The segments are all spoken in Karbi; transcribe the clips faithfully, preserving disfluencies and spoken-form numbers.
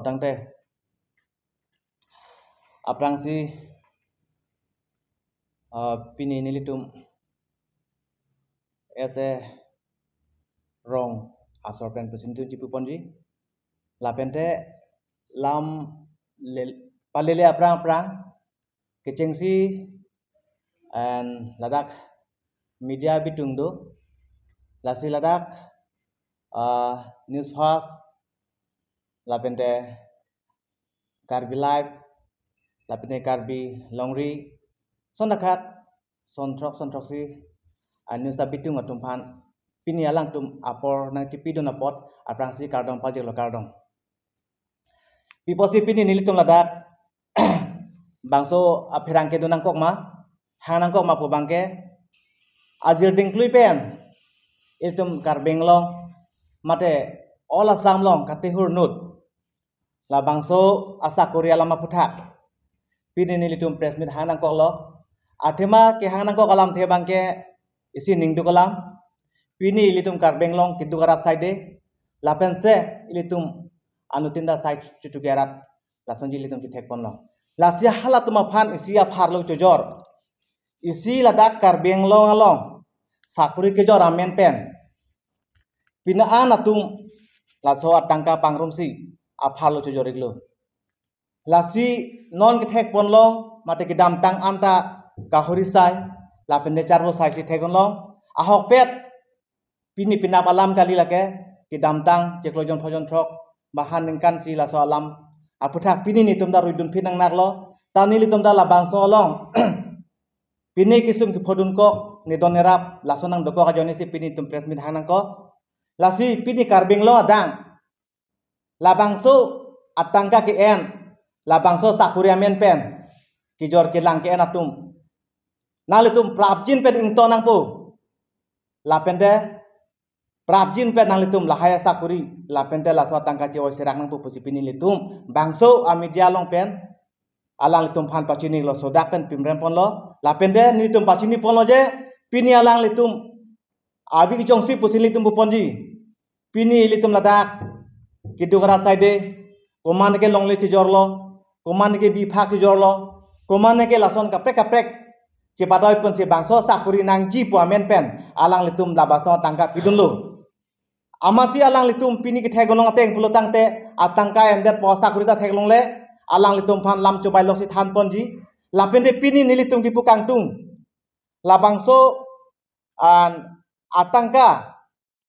Tangte aphrangsi, ah, pini nelitum ese rong asor pen pusintu chipuponji. Lapente lam le-, palele aphrang aphrang kechengsi and ladak media bitung do, lasi ladak, ah, News First, lapente Karbi Live, lapente Karbi Longri, son dakhat, son throk, son throksi, ah, news abitung atum aphan pini alangtum apor nangchipidun apot aphrangsi kardom pajirlo, kardom. Pi apotsi pini nelitum ladak bangso apherangke do nangkok ma, hang nangkok ma pu abangke, ajir dingklui pen ilitum Karbi Anglong mate all Assam along katehur inut labangso asakori alam aphuthak pini nelitum press meet hang nangkoklo. Athema kehang nangkok alamthe abangke isi ningduk alam. Pini ilitum Karbi Anglong keduk arat saide, lapensi ilitum anuttin ta sai chutuke arat, lasonji ilitum kethekponlo. Lasi halatum aphan isi apharlo chojor, isi ladak Karbi Anglong along sakori kejor amen pen pini an atum laso atangka pangrumsi apharlo chojor-iklo. Lasi non kethekponlong mate kedamtang anta kahori sai, lapente charvo saisi thekponlong. Ahokpet pini penap alam kali lake, kedamtang chiklo jon pho jon throk bahan ningkan si laso alam aphuthak pini nelitum ta ruidun phi nangnaklo. Ta nelitum ta labangso along pini kesung kephodunkok, nedon nerap, laso nangdokok ajoinesi pini nelitum press meet hang nangkok. Lasi pini Karbi Anglong adang labangso atangka ke-en, labangso sakori amen pen kejor kelang ke-en atum nanglitum prapjin pen ington nangpo. Lapente prapjin pen nanglitum lahai asakori, lapente laso atangka chevoi serak nangpo pusi pini nelitum bangso amedia along pen alanglitum aphan pachinilo, sodak pen pimremponlo. Lapente nelitum pachiniponlo je pini alanglitum abi kejongsi pusi nelitum puponji. Pini ilitum ladak keduk arat saide, komat ke longle chejorlo, komat ke biphak chejorlo, komat ke lason kaprek kaprek chepadoiponsi bangso sakori nangji pu amen pen alanglitum labangso atangka pidunlo. Amatsi alanglitum pini kethek gonong ateng pulo tangte atangka endetpo, sakori ta theklongle, alanglitum aphan lam chobailoksi thanponji. Lapente pini nelitum kipu kangtung, labangso an atangka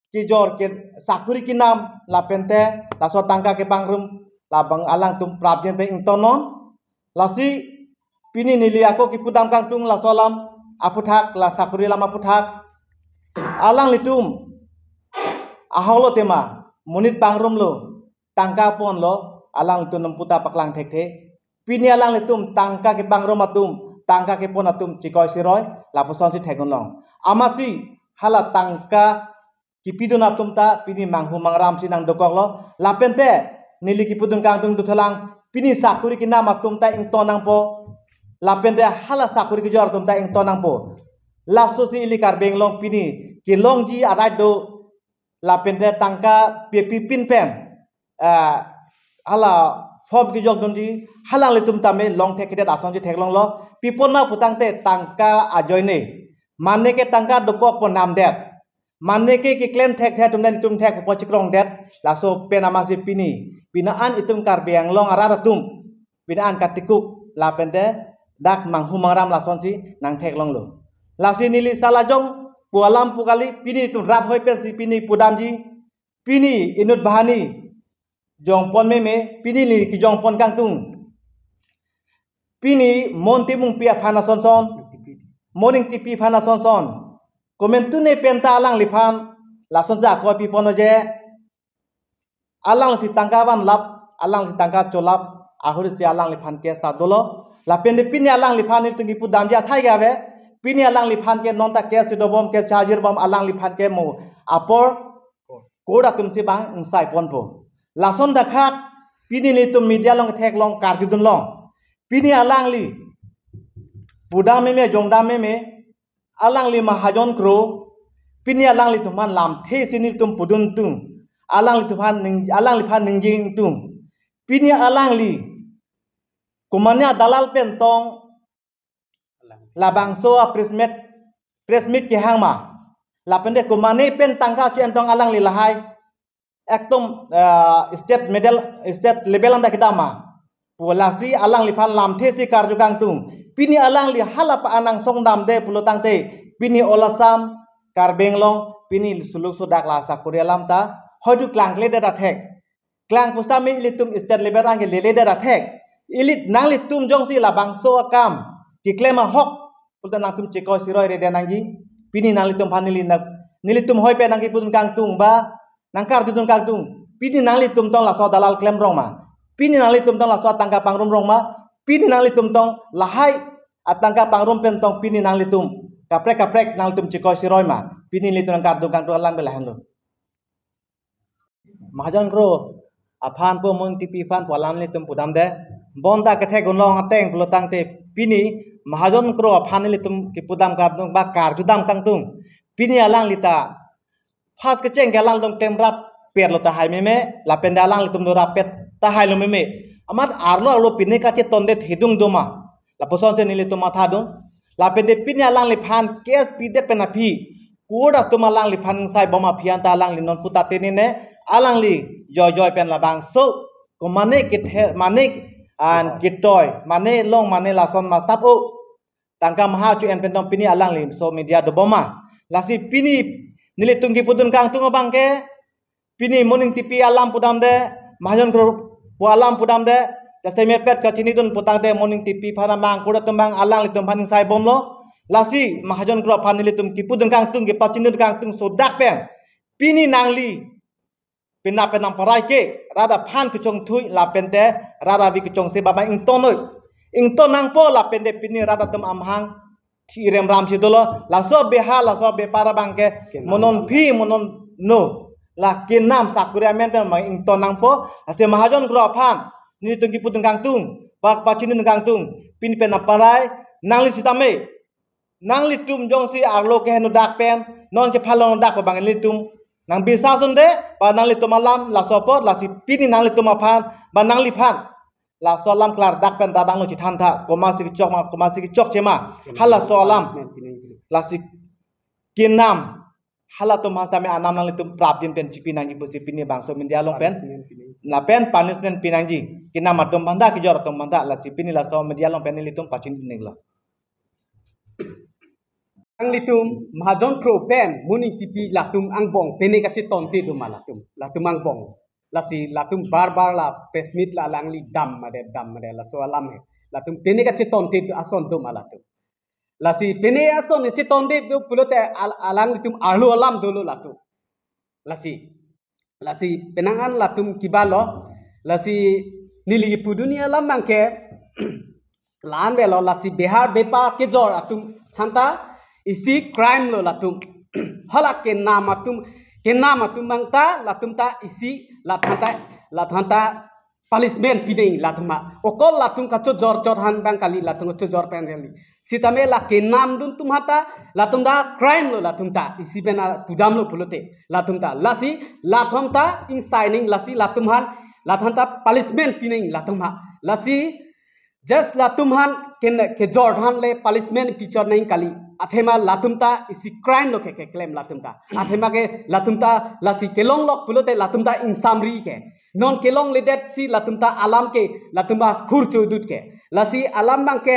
kejor ke sakori kenam lapente laso atangka kepangrum labang alangtum prapjin pen ingtonnon. Lasi pini neli ako kipudam kangtung laso alam aphuthak, la sakori alam aphuthak. Alanglitum ahoklo tema, monit pangrumlo, tangka ponlo, alanglitum nangputa paklang thekthe. Pini alanglitum tangka kepangrum atum, tangka kepon atum chikoi siroi lapusonsi thekdunlong. Amatsi hala tangka kipidun atum ta pini manghu mangramsi nangdokoklo. Lapente neli kipudun kangtung dothulang, pini sakori kenam atum ta ington nangpo. Lapente hala sakori kejor atum ta ington nangpo. Lasosi ili Karbi Anglong pini kelongji arai do, lapente tangka pepipin pen, ah, hala form kejok dunji, halanglitum tame long thekthedet asonsi theklonglo. Pi apot ma pu tangte tangka ajoine, mane ke tangka dokok pon namdet, mane ke keklem thekthe atum nelitum thek po chikrongdet, laso pen amatsi pini, pini an itum Karbi Anglong arat atum pini an katikuk lapente dak manghu mangram lasonsi nangtheklonglo. Lasi neli salajong pu alam pu kali, pini itum rat hoi pensi pini pudamji, pini inut banghini jongpon meme, pini neli kejongpon kangtung. Pini Mon Timungpi aphan asonson, Mon Ingtipi aphan asonson, komantu ne penta alangliphan lasonsi akoi piponlo je, alangsi tangka vanlap, alangsi tangka cholap, ahorsi alangliphan case ta dolo. Lapente pini alangliphan nelitum kipudamji athai ke ave, pini alangliphan ke non ta case dobom, case charger bom, alangliphan ke mo apor court atumsi bang ingsaiponpo. Lason dakhat pini nelitum media along theklong karjudunlong. Pini alangli pudam meme, jongdam meme, alangli mahajon kro, pini alanglitum aphan lamthe si nelitum pudun tung, alanglitum aphan ning, alangliphan ningje tung. Pini alangli komane adalal pen tong labangso a press meet, press meet kehang ma? Lapen de komane pen tangka chu-en tong alangli lahai ekdom, ah, state medal, state level anta kedam ma pu lasi alangliphan lamthe si karju kangtung. Pini alangli hala pa-an angsong damde pulo tangte, pini All Assam, Karbi Anglong, pini suluk sudak la sakori alam ta hoitu klangkledet athek. Klang pusitame ilitum state level anke leledet athek. Ili nanglitum jongsi labangso akam keklem ahok pulote nangtum chekoi siroi rede nangji. Pini nanglitum aphan neli na, nelitum hoi pen nangkipudun kangtung ba nangkarjudun kangtung. Pini nanglitum tong laso adalal klem rong ma? Pini nanglitum tong laso atangka pangrum rong ma? Pini nanglitum tong lahai atangka pangrum pen tong pini nanglitum kaprek kaprek nanglitum chekoi siroi ma? Pini nelitum nangkarjudun kangtung alam ke lahenlo. Mahajon Kro aphan pu Moning Tipi aphan pu alam nelitum pudamde. Bonta kethek unlong ateng pulo tangte pini Mahajon Kro aphan nelitum kipudam kangtung ba karjudam kangtung. Pini alangli ta first kecheng ke alangtum tem rap pet lo tahai meme, lapen de alanglitum do rap pet tahai lo meme. Amat arlo arlo pine kachetondet hedung do ma? Lapuson si nelitum matha dung. Lapen de pini alangliphan case pidet pen aphi, court atum alangliphan ingsai bom aphi anta alangli non puta tenine, alangli joijoi pen labangso komane kethe, mane an ketoi, mane long, mane lason masap o tangka maha chu-en pen tong pini alangli so media dobom ma? Lasi pini nelitum kipudun kangtung abang ke, pini Moning Tipi alam pudamde, Mahajon Kro pu alam pudamde, jasemet pet kachinidun putangte Moning Tipi aphan amang kuda tumbang alanglitum aphan ingsai bomlo. Lasi Mahajon Kro aphan nelitum kipudun kangtung, kipachinidun kangtung sodak pen, pini nangli penap pen nangparai ke rat aphan kechongthui lapen te rat avi kechongse baba ington noi. Ington nangpo lapen te pini rat atum amahang thi remram si dolo. Laso beha, laso bepar abang ke mo non phi, mo non no, la kenam sakuri amen pen ma ington nangpo. Lasi Mahajon Kro aphan nelitum kipudun kangtung, bak pachinidun kangtung, pini pen nangparai nangli sitame. Nanglitum jongsi arlo keheno dak pen, non chephalong dak pa bang nelitum nang bisa sunde, ba nanglitum alam laso apot, lasi pini nanglitum aphan, ba nangliphan laso alam klardak pen dadang lo chithantha, komatsi kechok ma, komatsi kechokche ma, halaso alam, lasi kenam, halatum hastame anam nanglitum prapjin pen chipi nangji pusi pini bangso media along pen, lapen punishment pinangji, kenam atum aphanta, kejor atum aphanta, lasi pini laso media along pen nelitum pachinidun ninglo. Nanglitum Mahajon Kro pen Moning Tipi latum angbong pine kachetonte do ma latum, latum angbong. Lasi latum bar bar la press meet la alangli dam made, dam made, laso alam he. Latum pine kachetonte do ason do ma latum. Lasi pine ason chetonte do pulote al-, alanglitum arlo alam dolo latum. Lasi, lasi penang an latum kibalo, lasi neli kipudun alam abang ke, la-an avelo, lasi behar bepar kejor atum aphanta isi crime lo latum. Hala kenam atum, kenam atum abang ta, latum ta isi, laphanta, laphanta punishment pinang latum ha. Okol latum kachojor chot aphan abang kali, latum kachojor pen kali. Sitame la kenamdun atum aphanta, latum ta crime lo latum ta. Isi pen a pudam lo pulote latum ta. Lasi latum ta ingsai ning, lasi latum aphan, latum ta punishment pinang latum ha. Lasi just latum aphan ken-, kejor aphan le punishment pichot nang kali. Athema latum ta isi crime lo ke, keklem latum ta. Athema ke latum ta lasi kelong lok pulote latum ta ingsamri ke. Non kelongledet si latum ta alam ke, latum ta khur chodut ke. Lasi alam abang ke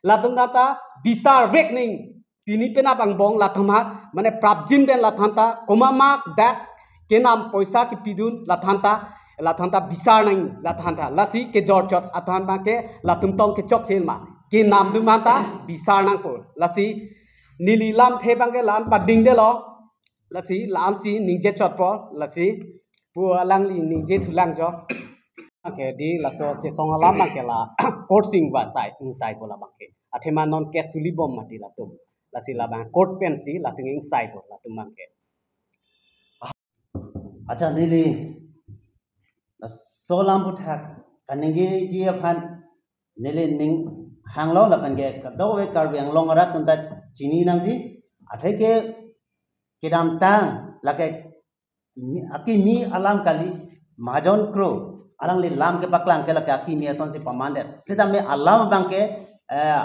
latum ta, ta bisar vek ning. Pini penap angbong latum ha, mane prapjin pen latum ta, koma mak dak, kenam poisa kipidun latum ta, latum ta bisar nang latum ta. Lasi kejor chot atum abang ke latum tong kechokche ma. Kenamdun aphanta bisar nangpo. Lasi neli lamthe abang ke la-an padingdelo. Lasi la-an si ningje chotpo. Lasi pu alangli ningje thulang jo. Oke, di laso chesong alam abang ke la court si ingvai sai, ingsaipo labang ke. Athema non case suli bom mati latum. Lasi labang court pensi latum ingsaipo latum abang ke. Accha, neli laso alam aphuthak kaningjeji aphan neli ning hanglo lapen ke kadokave Karbi Anglong arat atum ta chini nangji. Atheke kedamtang lake mi, akimi alam kali, Mahajon Kro, alangli lam kepaklang ke lake akimi asonsi pamandet. Sitame alam abangke, eh,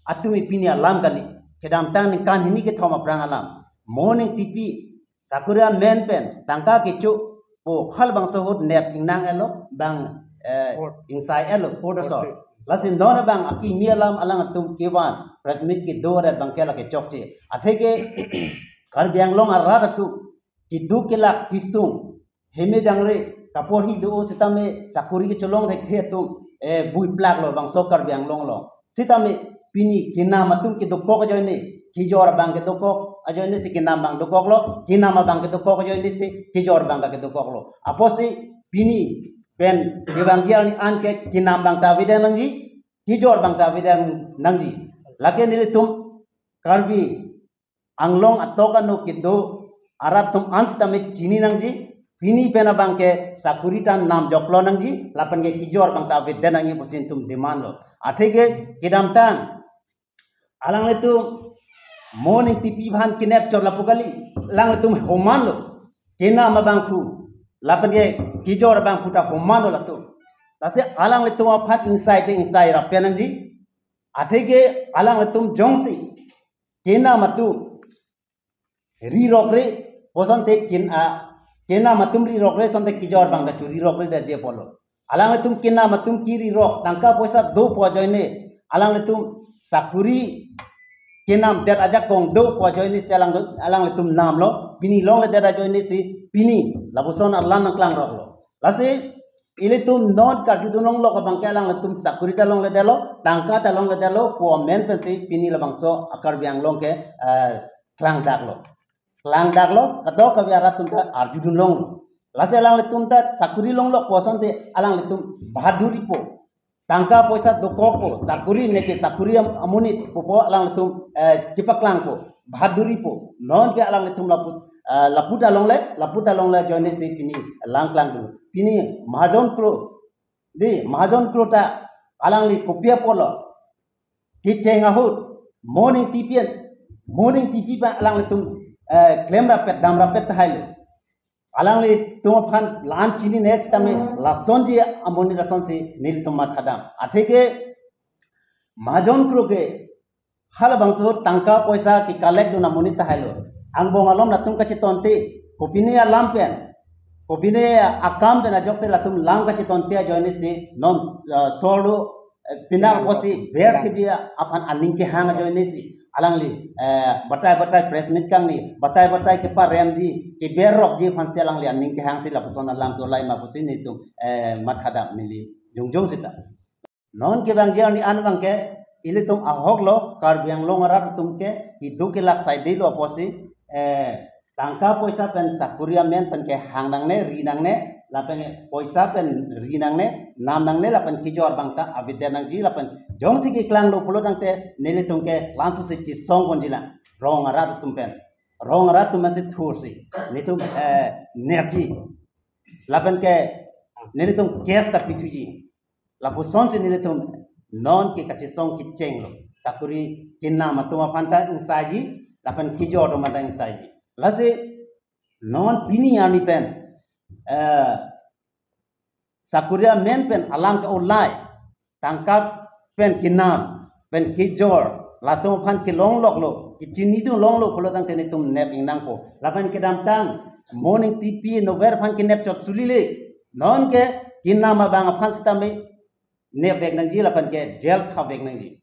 atumi pini alam kali. Kedamtang ningkan hini kethom aphrang alam. Mo Ningtipi, sakuri amen pen tangka kecho pu halabangso ahut nep ingnang-etlo, bang, eh, Court. Ingsai-etlo, court asor. Court. Lasi non abang akimi alam alangtum kevan press meet kedo arat abangke lake chokche. Atheke Karbi Anglong arat atum keduk kelak kesung, heme jangre kaporhi do sitame sakuri kecholong thekthe atum, eh, buiplaklo bangso Karbi Anglong along. Sitame pini kenam atum kedokok ajoine, kejor abang kedokok ajoine si kenam abang dokoklo, kenam abang kedokok ajoine si kejor abang ta kedokoklo. Apotsi pini pen kevangji arni an ke kenam abang ta avedet nangji, kejor abang ta avedet nangji. Lake nelitum Karbi Anglong atok ano kedo arat atum an sitame chini nangji, pini pen abangke sakuri ta nam joklo nangji, lapen ke kejor abang ta avedet nangji pusi nelitum demand lo. Atheke kedamtang alanglitum Mo Ningtipi aphan kinep chot lapu kali, alanglitum homan lo. Kenam abangphu, lapen ke kejor abangphu ta homan lo latum. Lasi alanglitum aphan ingsai te ingsai rapen nangji. Atheke alanglitum jongsi kenam atum rirokre pu asonte kin a, kenam atum rirokre asonte kejor abang ta chu rirokredetji apotlo. Alanglitum kenam atum kerirok, tangka poisa do pu ajoine, alanglitum sakuri kenam det ajakong do pu ajoine si alang, alanglitum namlo, pini longledet ajoine si pini lapuson alam nangklangroklo. Lasi ilitum non karjudun longlok abangke alanglitum sakuri ta longledetlo, tangka ta longledetlo pu amen pensi pini labangso a Karbi Anglong ke, eh, klangdaklo. Klangdaklo, kadokave arat atum ta arjudun longlo. Lasi alanglitum ta sakuri longlok pu asonte alanglitum bahaduri po, tangka poisa dokokpo, sakuri neke sakuri am-, amonit pupo alanglitum, eh, chepaklangpo, bahaduri po. Non ke alanglitum lapu, eh, lapu ta longle, lapu ta longle ajoine si pini langklang dulu. Pini Mahajon Kro, di Mahajon Kro ta alangli kopi apotlo kecheng ahut, Mo Ningtipi an, Mo Ningtipi pen alanglitum, eh, klem rapet, dam rapet tahai lo. Alanglitum aphan la-an chinine sitame lasonji amonit asonsi nelitum mathadam. Atheke Mahajon Kro ke halabangso tangka poisa ke-collect dun amonit tahai lo. Angbong alom latum kachetonte, kopine alam pen, kopine akam pen ajoksi latum lam kachetonte ajoine si non, eh, solo, eh, pinak apotsi ber thibi aphan aning kehang ajoine si alangli, eh, batai batai press meet kangni, batai batai keparemji, keberrokji aphansi alangli aning kehangsi lapuson alam dolaima pusi nelitum, eh, mathadam neli jongjong sita. Non kevangji arni an abangke ilitum ahoklo, Karbi Anglong arat atum ke keduk kelak saidelo apotsi, eh, tangka poisa pen sakuri amen pen kehang nangne, ri nangne, lapen poisa pen ri nangne, nam nangne, lapen kejor abang ta avedet nangji, lapen jongsi keklanglo pulo tangte nelitum ke langsung si chesong ponji lang, rong arat atum pen, rong arat atum si thursi nelitum, eh, nepji, lapen ke nelitum case ta pithuji. Lapusonsi nelitum non ke kachesong kechenglo. Sakuri kenam atum aphan ta ingsaiji, lapen kejor atum aphan ta ingsaiji. Lasi non pini arni pen, eh, sakuri amen pen alam ke-olai, tangka pen kenam, pen kejor, latum aphan kelongloklo, kechinidun longlo pulo tangte nelitum nep ingnangpo. Lapen kedamtang Mo Ningtipi nover aphan kenep chot sulile. Non ke kenam abang aphan sitame nepvek nangji lapen ke jail khavek nangji.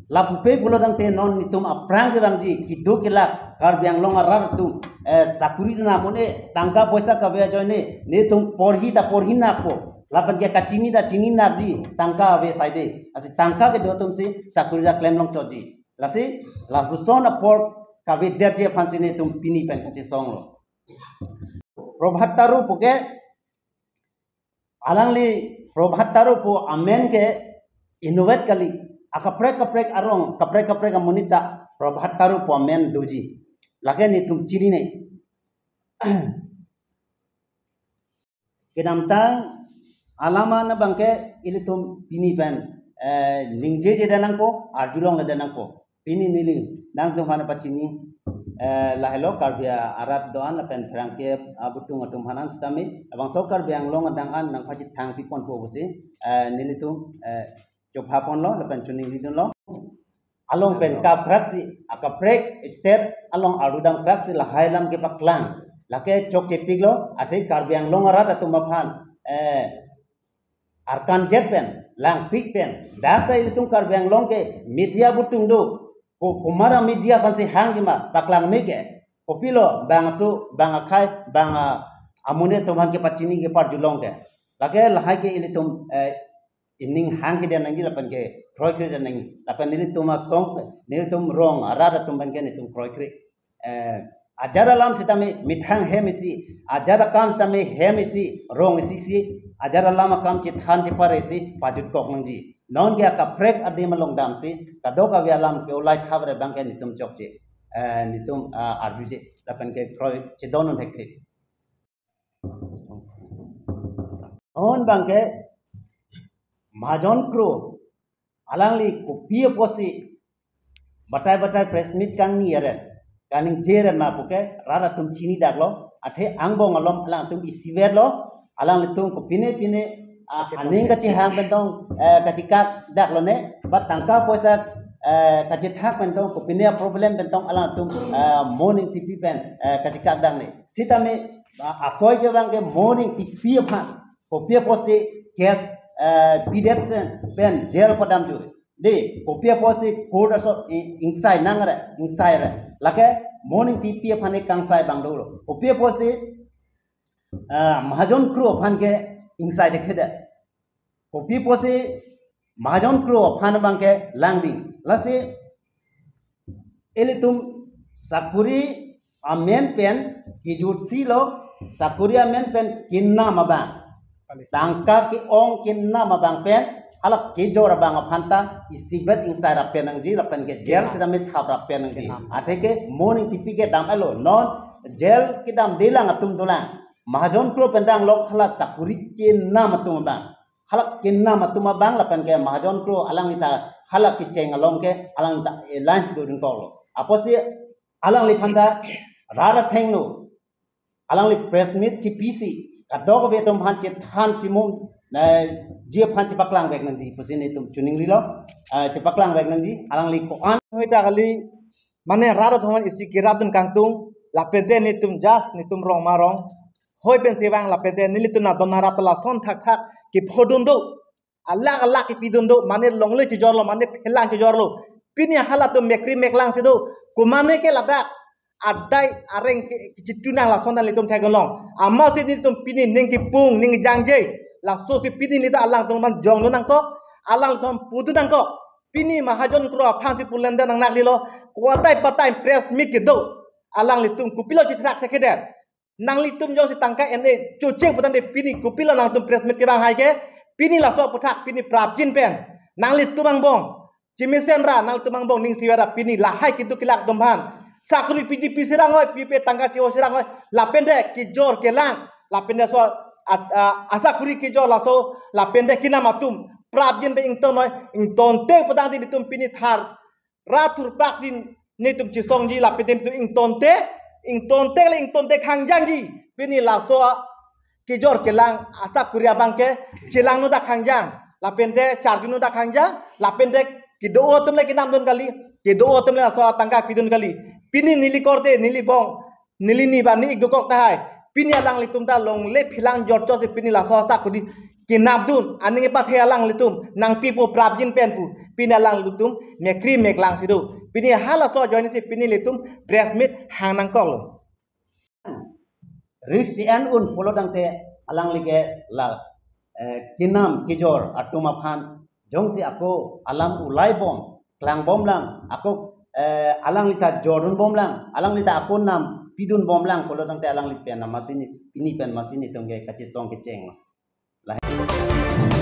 Lapupe pulo tangte non nelitum aphrang kevangji keduk kelak Karbi Anglong arat atum, eh, sakuri ta nam un-e, tangka poisa kave ajoine nelitum porhi ta porhi nakpo, lapen ke kachini ta chini nakji, tangka ave saide. Lasi tangka kedo atumsi sakuri ta klem longchotji. Lasi lapuson apor kavedetji aphansi nelitum pini pen kachesonglo. Prabhat Taro puke alangli Prabhat Taro pu amen ke inutvet kali. Akaprek kaprek arong, kaprek kaprek amonit ta Prabhat Taro pu amen doji. Lake nelitum chinine. Kedamtang alam an abangke ilitum pini pen, eh, ningjejedet nangpo, arjulongledet nangpo. Pini neli nangtum aphan pachini. Eh, lahelo Karbi arat do-an lapen pherangke abutung atum aphan an sitame, labangso Karbi Anglong adang an nangpachethang piponpo pusi, eh, nelitum, eh, chophaponlo lapen chiningridunlo. Along pen kaprek si, akaprek state along arudam prek si lahai alam kepaklang. Lake chokchepiklo, athe Karbi Anglong arat atum aphan, eh, arkanjet pen, langpik pen, dak ta ilitum Karbi Anglong ke media abutung do. Ko, komat a media aphan si hangji ma, paklang me ke. Kopilo, bang aso, bang akhei, bang a, amonit atum aphan kepachini keparjulong ke. Lake lahai ke ilitum, eh, ining hangkede nangji lapen ke kroikre nangji. Lapen nelitum asong, nelitum rong, arat atum aphan ke nelitum kroikre. Eh, ajat alam sitame methang hem isi, ajat akam sitame hem isi, rong isi si, ajat alam akam chethan chepare si, pajutkok nangji. Non ke akaprek adim along damsi, kadokave alam ke ulai thabre abang ke nelitum chokche. Eh, nelitum, ah, arjuje, lapen ke kroi chedon un thekthe. Non abang ke Mahajon Kro, alangli kopi apotsi batai batai press meet kangni aren, kaningje aren ma puke rat atum chinidaklo, athe angbong alom alangtum isivetlo, alanglitum kopine pine, ah, aning kachehang pentong, eh, kachekakdaklo ne, ba tangka poisa, eh, kachethak pentong, kopine problem pentong alangtum, eh, mo ning tipi pen, eh, kachekakdak ne. Sitame, ah, akoi ke abang ke mo ning tipi aphan, kopi apotsi case, eh, pidet sen pen jail padam juri. Dei, kopi apotsi court aso i-, ingsai nangre, ingsai re. Lake mo ning tipi aphan ne kangsai abang dolo. Kopi apotsi, eh, Mahajon Kro aphan ke ingsai thekthedet. Kopi apotsi Mahajon Kro aphan abang ke langding. Lasi ilitum sakori amen pen kejutsi lo, sakori amen pen kenam abang, tangka ke-ong kenam abang pen, hala kejor abang aphan ta isivet ingsai rapen nangji, lapen ke jail sitame thap rapen nangji. Athe ke mo ning tipi ke dam alo, non jail kedamde lang atum dolang. Mahajon Kro pen danglok hala sakori kenam atum abang. Hala kenam atum abang lapen ke Mahajon Kro alangli ta hala kecheng along ke alangli ta alliance dodun koklo. Apotsi alangliphan ta rat athengno, alangli press meet chepisi, kadokave atum aphan chethan chimum, eh, ji aphan chepaklangvek nangji pusi nelitum chiningrilo, eh, chepaklangvek nangji, alangli ko-an. Hoi ta kali, mane rat atum aphan isi kerapdun kangtung, lapente nelitum just, nelitum rong marong, hoi pensi vang lapente nelitum nangdon nangrap ta lason thakthak kephodun do. Alak alak kepidun do, mane longle chejorlo, mane phelang chejorlo. Pini halatum mekri meklang si do, komane ke ladak adai areng ke, kechethu nang lason nanglitum theklong. Amatsi nelitum pini ning kepung, ning jangje. Lasosi pini nelitum alangtum aphan jongdun nangkok, alangtum aphan pudun nangkok. Pini Mahajon Kro aphansi pulende nangnaklilo, koatai patai press meet kedo. Alanglitum kopilo chethak thekthedet. Nanglitum jongsi tangka en-e choche putangte pini kopilo nangtum press meet kevang hai ke, pini laso aputhak pini prapjin pen nanglitum angbong chemesen ra, nanglitum angbong ning isivet ra pini lahai keduk kelak atum aphan sakori piji pi serang hoi, pipe tangka cheho serang hoi, lapente kejor kelang, lapente so at-, a-, asakori kejor laso, lapente kenam atum prapjin pen ington noi, ingtonte putangte nelitum pini thar rat thurpak si nelitum chesongji, lapente nelitum ingtonte, ingtonte le ingtonte khangjangji. Pini laso a kejor kelang asakori abang ke chelangno ta khangjang, lapente charjuno ta khangjang, lapente kedo atum le kenamdun kali, kedo atum le laso atangka pidun kali. Pini neli korte, neli bong, neli ni ba ni ik dokok tahai. Pini alanglitum ta longle phelang jorchotsi pini laso asakori kenamdun, aning epathe alanglitum nangpipo prapjin pen pu. Pini alanglitum mekri meklang si do. Pini halaso ajoinesi pini nelitum press meet hang nangkoklo. Risk si en un pulo tangte alangli ke la, eh, kenam kejor atum aphan jongsi ako alam ulaibom, klangbomlang, ako, eh, alangli ta jordunbomlang, alangli ta ako nam pidunbomlang pulo tangte alangli pen amatsi ne, pini pen amatsi netum ke kachesong kecheng lo. Lahai.